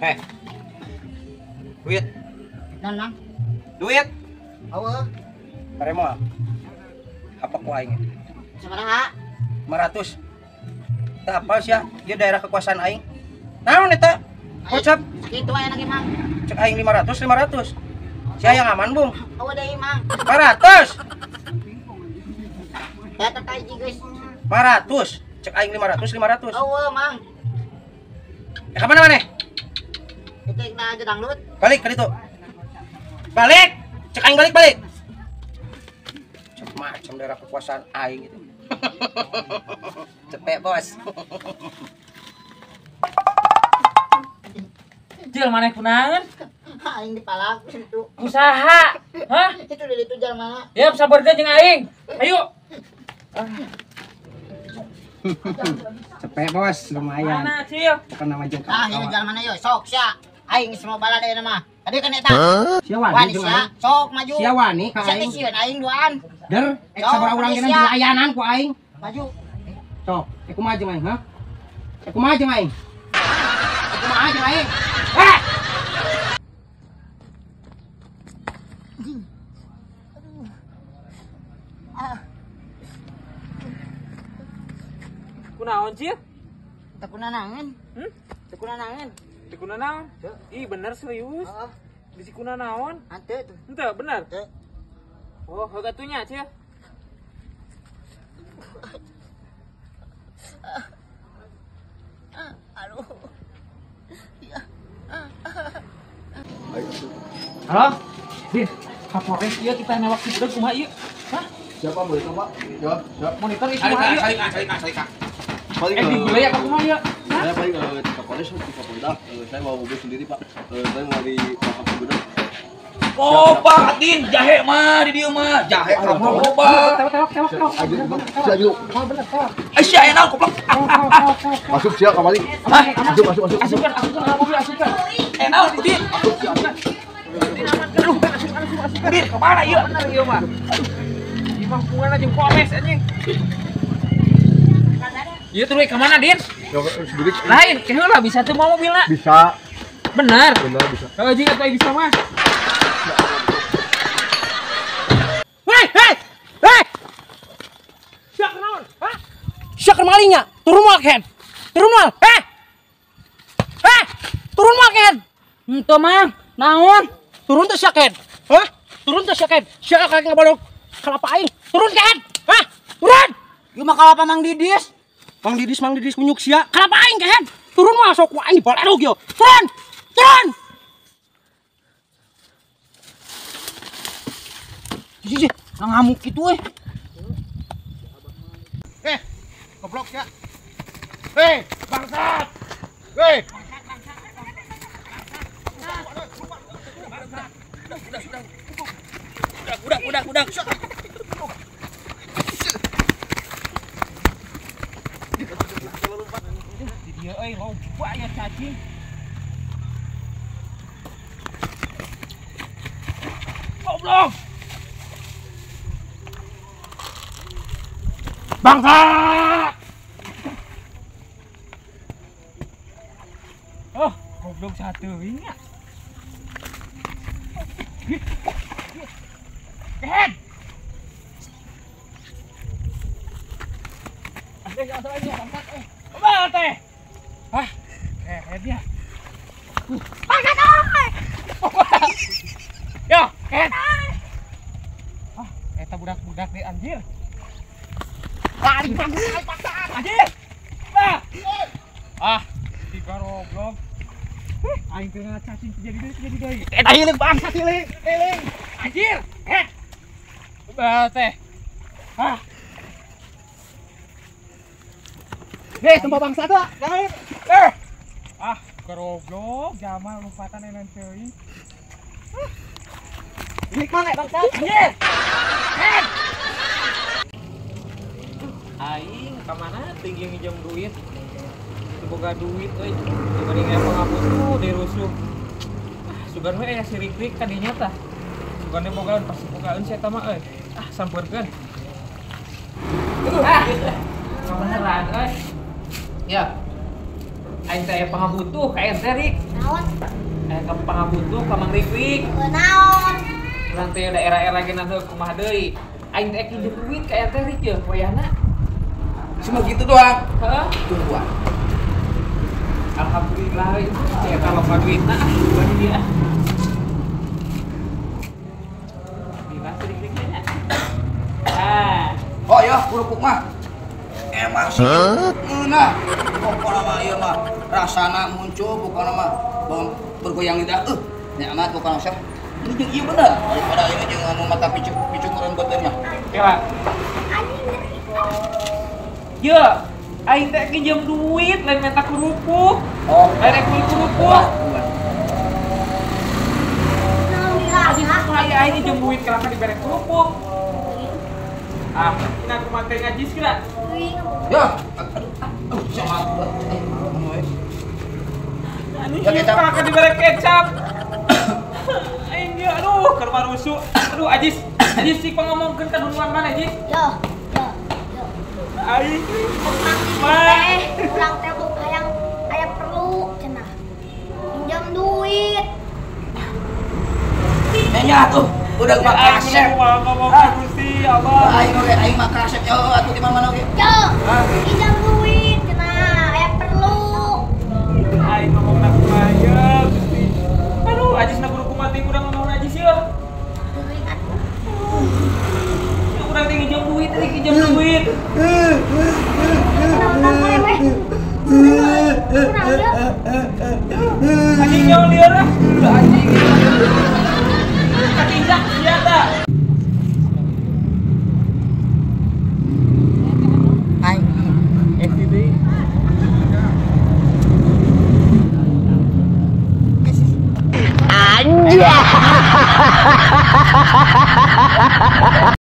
Heh. Duit. Nan, Mang. Duit. Eueuh. Paremo. Apa ku aing? Sabaraha? 500. Teu apal sia, ieu daerah kekuasaan aing. Naon eta? Kocap. Kitu aya lagi, Mang. Cek aing 500, 500. Sia yang aman, Bung. Eueuh deui, Mang. 400. Eta teh hiji geus. 400. Cek aing 500, 500. Eueuh, Mang. Ka mana maneh? Itu na aja dangdut. Balik ka ditu. Balik. Cek aing balik, balik. Cek macam daerah kekuasaan aing itu. Cepet, Bos. Cil maneh kunaon? Aing dipalak situ. Usaha. Hah? Itu di ditu jalan mana? Ya, sabar jeung aing. Ayo. Cepet, Bos, lumayan. Mana, Cil? Bukan nama jeung. Ah, ieu jalan mana yo? Sok sia. Aing geus mau balad ayeuna mah. Tadi kan eta. Sia wani jeung aing. Sok maju. Sia wani ka Sia aing. teh sieun aing duaan. Der, ek sabaraha urang geuna dilayanan ku aing. Maju. Sok, ek kumaha jeung aing, ha? Ek kumaha jeung aing? Ek kumaha jeung aing? Eh! Kunaon, Cil? Teu kunanaon. Teu kunanaon. Teu kunanaon? Ih, bener serius. Heeh. Bisi kunanaon? Henteu tuh. Henteu, bener? Teu. Oh, heug atuh nya, Cil. Aduh. Halo? Din, Kapolres ieu kita newak si budak kumaha ieu? Hah? Siapa monitor, Pak? Siap, siap. Monitor ieu kumaha ieu? Salika, salika. Paling digulai apa kumaha ieu? Saya paling Kapolres, Kapolda. Saya bawa mobil sendiri, Pak. Saya mau di Pak budak. Oh, Pak Din, jahe mah di dieu mah. Jahe kamu loba. Tewak, tewak, tewak. Siap, Oh, bener, tewak. Eh, sia enak goblok. Masuk siap kamari. Hah? Masuk, masuk, masuk. Asupkan, asupkan ke mobil, asupkan. Naon, Din? Aduh, asupkan. Din, kemana ieu? Bener ieu mah. Di mampungan aja Polres anjing. Ieu tuh ke mana, Din? Sendiri. Lain, ke heula bisa tuh mau mobilna. Bisa. Bener. Bener bisa. Heeh, jeung atuh bisa mah. Hei, hei. Hei. Sia kunaon? Hah? Sia keur malingnya. Turun moal, Ken. Turun moal. Heh. Heh. Turun moal, Ken. Henteu, Mang. Naon? Turun teh sia, Ken. Hah? Turun teh sia, Ken. Sia kakek ngabalok kalapa aing. Turun, Ken. Hah? Turun. Ieu mah kalapa Mang Didis. Mang Didis, Mang Didis kunyuk sia. Kalapa aing, Ken. Turun moal sok ku aing dibaledog ieu. Turun. Turun. Jijik, ngamuk kitu euy. Eh, goblok ya. Hei, bangsat. Hei. Udah, udah. Di dieu euy loba ya cacing. Goblok. Bangsat. Oh, goblok satu ini ya. Kehed. Ada yang salah ini bangsat eh. Apa teh? Hah? Kehednya. Bangsat euy. Yo, kehed. Ah, eta budak-budak deh anjir. Lari bangsat, bangsat. Anjir. Ah. Ah, tiga goblok. Aing teu cacing jadi deui, jadi deui. Eta hiling bangsat hiling, hiling. Anjir. Eh. Bah teh. Ah. Hei, tempat bangsat tuh. Eh. Ah, goblok, jamal lompatan enan teuing. Hilik mana bangsat? Anjir. Eh. Aing ka mana tinggi nginjem duit. Teu boga duit euy. Dibanding aya pangapus tuh dirusuh. Ah, sugan we aya si Rikrik ka dinya tah. Sugan bogaan pasti bogaan si eta mah euy. Ah, sampeurkeun. Ah, beneran euy. Ya. Aing teh aya pangabutuh ka ente Rik. Naon? Aya ka pangabutuh ka Mang Rikrik. Naon? Urang teh daerah-era ge nanti kumaha deui. Aing teh pinjem duit ka ente Rik ye wayahna. Cuma gitu doang. Heeh. Tungguan. Alhamdulillah itu eta loba duitna ah bagi dia. Alhamdulillah sedikit-sedikitnya. Ah. Oh ya, kerupuk mah. Emang sih ngeunah. Pokona mah ieu mah rasana muncul pokona mah bergoyang lidah. Nikmat pokona sih. Ini jeung ieu bener daripada ieu jeung anu mata picuk picukuran beuteun mah. Kela. Ye, aing teh nginjem duit lain minta kerupuk. Oh, lain rek beli kerupuk. Alhamdulillah. Aing aing nginjem duit kelaka dibere kerupuk. Ah, ini aku mah teh ngajis kira. Ya, aduh, sama. Anu ya kelaka dibere kecap. Aing ge aduh keur marusuh. Aduh Ajis, Ajis sih pangomongkeun ka duluan mana Ajis? Yo. Aing teh urang teh hayang aya perlu cenah. Pinjam duit. Nya tuh, udah mah kasep. Ngomong Gusti Allah. Aing oge aing mah kasep yo atuh di mana oge. Yo, pinjam duit cenah aya perlu. Aing ngomongna kumaha ye Gusti. Aduh, Ajis na kudu kumaha teh urang ngomong Ajis ye. Teuing atuh. Urang teh nginjem duit, teh nginjem duit. Anjing jauh liar ah. Anjing. Katinjak senjata. Aing. STD. Anjay.